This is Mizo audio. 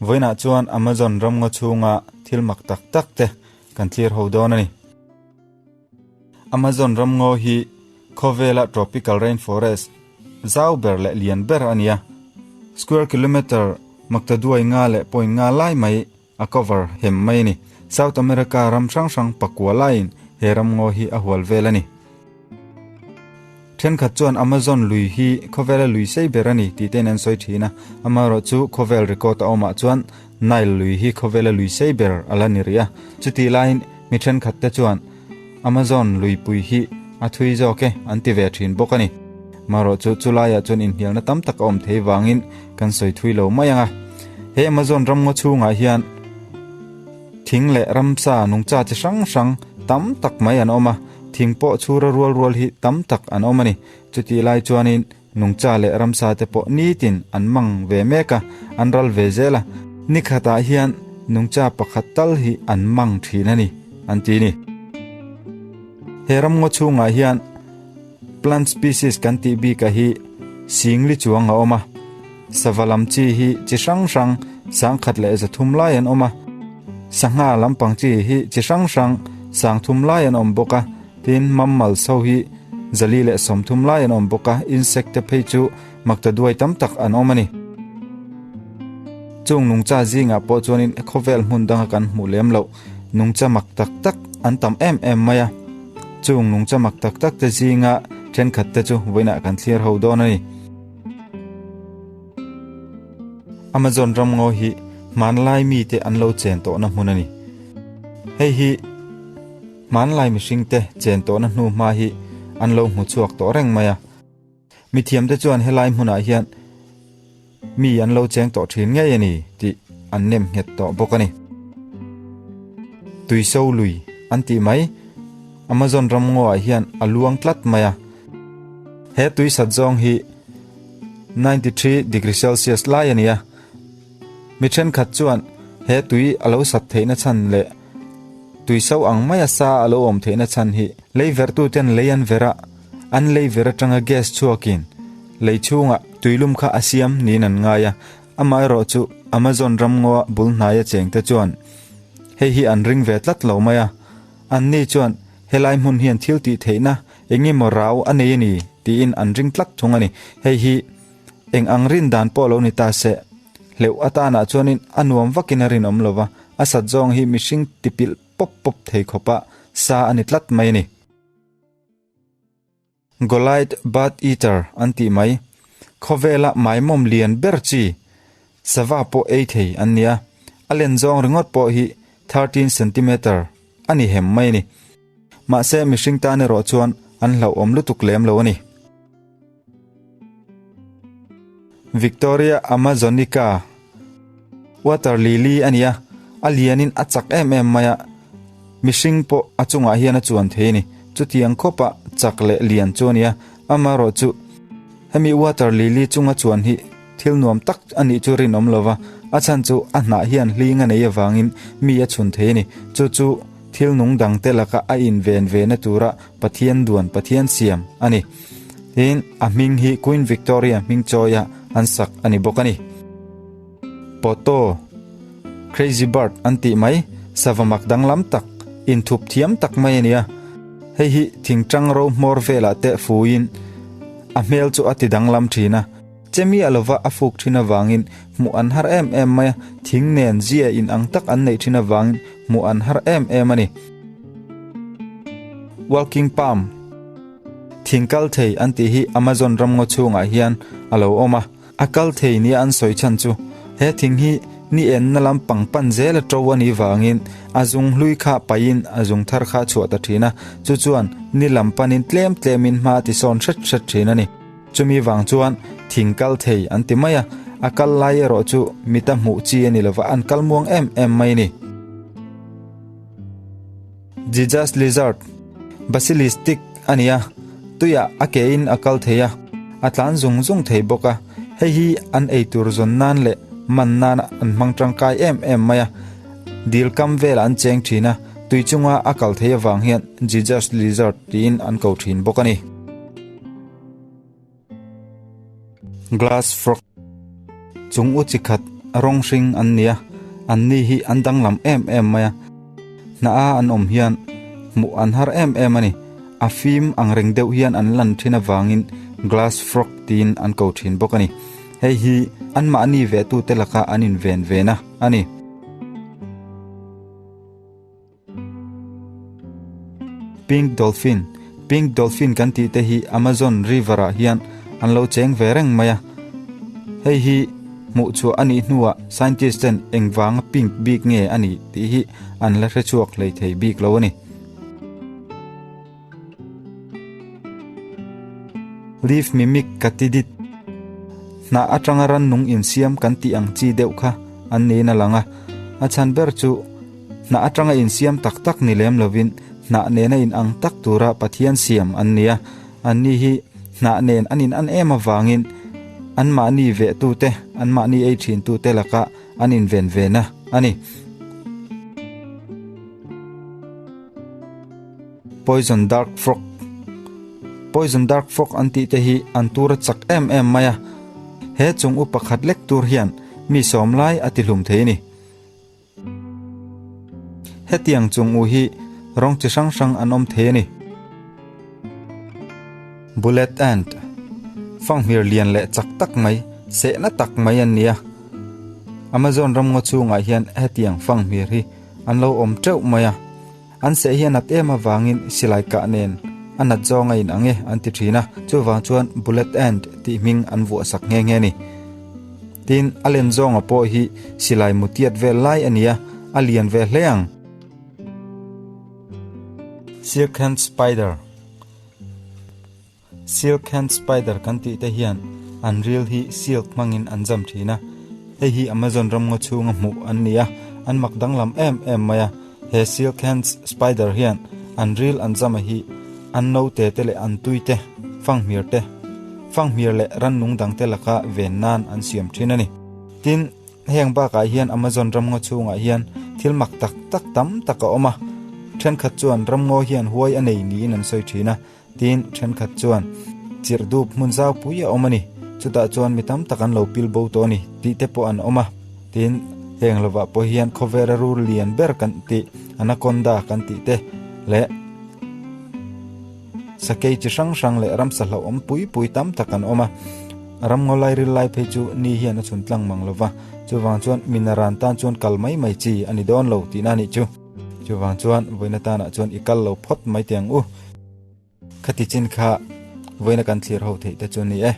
Vawiinah chuan Amazon ramngaw chhunga thil mak tak tak te kan thlir ho dawn a ni. Amazon ramngaw hi khawvela tropical rainforest zau ber leh lian ber a ni a. Square kilometre maktaduai nga leh point nga lai mai a cover hem mai a ni. South America ram hrang hrang pakua laiin he ramngaw hi a hual vel a ni. Thenkhat chuan Amazon lui hi khawvela lui sei ber a ni tih tein an sawi thin a, amaherawhchu khawvel record a awmah chuan Nile lui hi khawvela lui sei ber a la ni rih a. Chutih laiin mi thenkhat te chuan Amazon luipui hi a thui zawk e an ti ve thin bawk a ni. Amaherawhchu chulaiah chuan inhnialna tam tak a awm thei vangin kan sawi thui lo mai ang a. He Amazon ramngaw chhungah hian thing leh ramsa nungcha chi hrang hrang tam tak mai an awm a. Thing pawh chhura rual rual hi tam tak an awm a ni. Chutih lai chuanin nungcha leh ramsa te pawh nitin an mang ve mek a, an ral ve zel a. Ni khatah hian nungcha pakhat tal hi an mang thin a ni, an ti ni. He ramngaw chhungah hian plant species kan tih bika hi singli chuang a awm a. Sava lam chi hi chi hrang hrang sangkhat leh zathum lai an awm a, sangha lampang chi hi chi hrang hrang sangthum lai an awm bawk a, tin mammals ho hi zali leh sawmthum lai an awm bawk a, insect te phei chu makta duai tam tak an awm a ni. Chung nungcha zingah pawh chuanin khawvel hmun danga kan hmuh lem loh nungcha mak tak tak an tam em em mai a, chung nungcha mak tak tak te zinga thenkhat te chu vawiinah kan thlir ho dawn a ni. Amazon ramngaw hi hmanlai mite an lo chen tawhna hmun a ni. Hei hi hmanlai mihringte chen tawhna hnu hma hi an lo hmu chhuak tawh reng mai a. Mithiamte chuan helai hmunah hian mi an lo cheng tawh thin ngei a ni tih an nem nghet tawh bawk a ni. Tuiso lui an tih mai Amazon ramngawah hian a luang tlat mai a. He tui sat zawng hi 93 degree Celsius lai a ni a, mi thenkhat chuan he tui a lo sat theihna chhan leh tui so ang maia sa a lo awm theihna chhan hi lei verhtuten lei an ver a, an lei ver atanga gas chhuakin lei chhungah tuilum kha a siam niin an ngai a, amaherawh chu Amazon ramngawa bul hnaia chengte chuan hei hi an ring ve tlat lo mai a, anni chuan helai hmun hian thil tih theihna Eng emaw rau a nei a ni tiin an ring tlat thung a ni. Hei hi eng ang rin dan pawh lo ni ta se, hleuh atanah chuanin a nuam vakin a rinawm lo va, a sat zawng hi mihring tipilh pawp pawp thei khawpa sa a ni tlat mai a ni. Goliath Bird Eater an tih mai, khawvela maimawm lian ber chi, sava pawh ei thei an ni a, a len zawng ringawt pawh hi 13 centimeter a ni hem mai a ni. Mahse mihring tan erawh chuan an hlauhawm lutuk lem lo a ni. Victoria Amazonica Water lily a ni a, a lianin a chak em em mai a, mihring pawh a chungah hian a chuan thei a ni. Chutiang khawpa chak leh lian chu a ni a, amaherawh chu hemi water lily chunga chuan hi thil nuam tak a nih chu rinawm lo va, a chhan chu a hnah hian hling a nei avangin mi a chhun thei a ni. Chu chu Thil nung dangte laka a inven vena tura Pathian duan Pathian siam a ni. Tin, a hming hi Queen Victoria hming chawia an sak a ni bawk a ni. Poto, Crazy Bird an tih mai, sava mak danglam tak, inthup thiam tak mai a ni a. Hei hi thingtang ro hmawr velah te fuiin a hmel chu a ti danglam thin a. Che miah lova a fuk thin avangin hmuh an har em em mai a, thing nen zia in ang tak an neih thin avangin hmuh an har em em a ni. Walking Palm, Thing kal thei an tih hi Amazon ramngaw chhungah hian a lo awm a, a kal thei nia an sawi chhan chu he thing hi ni enna lam pang pan zel a to a nih vangin a zung hlui kha paihin a zung thar kha a chhuah ta thin a, chu chuan ni lam panin tlem tlemin hma a tisawn hret hret thin a ni. Chumi vang chuan thing kal thei an ti mai a, a kal lai erawh chu mita hmuh chi a ni lova, an kal muang em em mai a ni. Jesus Lizard, Basilistic a ni a, tuiah a ke in a kal thei a, a tlan zung zung thei bawk a, hei hi an ei tur zawn nan leh man nan an hmang tangkai em em mai a, dil kam velah an cheng thin a, tui chunga a kal thei avang hian Jesus Lizard tiin an ko thin bawk a ni. Glass frog chung u chi khat rawng hring an ni a, anni hi an danglam em em mai a. Hnah a an awm hian hmuh an har em em a ni. A fim ang reng deuh hian an lan thin avangin glass frog tiin an ko thin bawk a ni. Hei hi anmahni vehtute laka an inven vena a ni. Pink Dolphin, Pink Dolphin kan tih te hi Amazon River ah hian an lo cheng ve reng mai a. Hei hi hmuh chhuah a nih hnuah scientist ten engvanga pink bik nge a nih tih hi an la hre chhuak hlei thei bik lo a ni. Leaf mimic katydid Hnah atanga rannung insiam kan tih ang chi deuh kha an niin a lang a. A chhan ber chu hnah atanga insiam tak tak ni lem lovin hnah nena inang tak tura Pathian siam an ni a. Anni hi hnah nen an inan em avangin anmahni vehtute, anmahni ei thintute lakah an inven vena a ni. Poison Dark Frog Poison Dark Frog an tih te hi an tur a chak em em mai a, he chung u pakhat lek tur hian mi sawm lai a ti hlum thei a ni. Hetiang chung u hi rawng chi hrang hrang an awm thei a ni. Bullet Ant Fanghmir lian leh chak tak mai, sehna tak mai an ni a. Amazon ramngaw chhungah hian hetiang fanghmir hi an lo awm teuh mai a. An seh hi a nat em avangin silai kah nen a nat zawng a inang e an ti thin a, chuvang chuan Bullet Ant tih hming an vuah sak nghe nghe a ni. Tin, a len zawnga pawh hi silai mutiat vel lai a ni a, a lian ve hle ang. Silk Hand Spider Silk Hand Spider kan tih te hian an ril hi silk hmangin an zam thin a, hei hi Amazon ramngaw chhunga hmuh an ni a, an mak danglam em em mai a. He Silk Hand Spider hian an ril an zama hi an note te leh an tui te, fanghmir te, fanghmir leh rannung dang te laka ven nan an siam thin a ni. Tin, heng bakah hian Amazon ramngaw chhungah hian thil mak tak tak tam tak a awm a, thenkhat chuan ramngaw hian huai a nei niin an sawi thin a, Tin, thenkhat chuan, Chirh dup hmun zau pui a awm a ni, chutah chuan mi tam tak an lo pil bo tawh a ni, tih te pawh an awm a. Tin, heng lovah pawh hian khawvela rul lian ber kan tih, anaconda kan tih te leh sakei chi hrang hrang leh ramsa hlauhawm pui pui tam tak an awm a. Ramngaw lairil lai phei chu ni hian a chhun tlang mang lova, chuvang chuan minaran tan chuan kal mai mai chi a ni dawn lo tihna a nih chu. Chuvang chuan vawiina tanah chuan i kal lo phawt mai teh ang u. Khati chin kha vawiina kan thlir ho theih te chu a ni e.